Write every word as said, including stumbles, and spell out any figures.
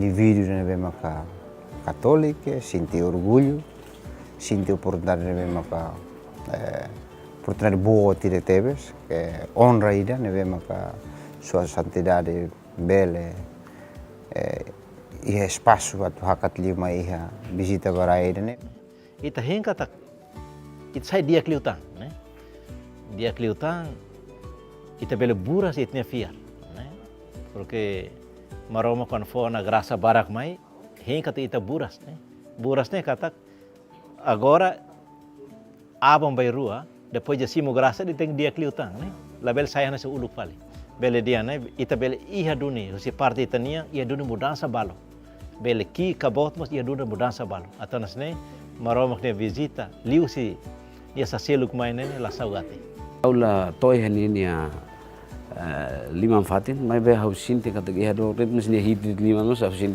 Indivíduu ne'ebé maka katólika, sente orgullu, sente oportunidade ne'ebé maka, eh, oportunidade boot ida tebes, eh, onra ida ne'ebé maka Sua Santidade bele, eh, iha espasu atu hakat liu mai iha vizita ba rai ida-ne'e. Ita hein katak, ita sai di'ak liután, ne'e? Di'ak liután, ita bele buras ita-nia fiar, ne'e? Porque Maromak kuandu fó ona grasa barak mai, hein katak ita buras, ne'e? Buras ne'e katak, agora, aban-bainrua, depois de simu grasa, ita tenke di'ak liután, ne'e? Labele sai hanesan uluk fali. Bele dehan, ne'e, ita bele iha duni, husi parte ita-nian, iha duni mudansa balu. Bele ki'ik ka boot mós iha duni mudansa balu. Entaun hanesan ne'e, Maromak nia vizita, liuhusi nia saseluk mai ne'e, la saugati. Ha'u la to'o iha ninia, eh, liman-fatin, maibé ha'u sente katak iha duni, ritmus nia hi'it liman mós ha'u sente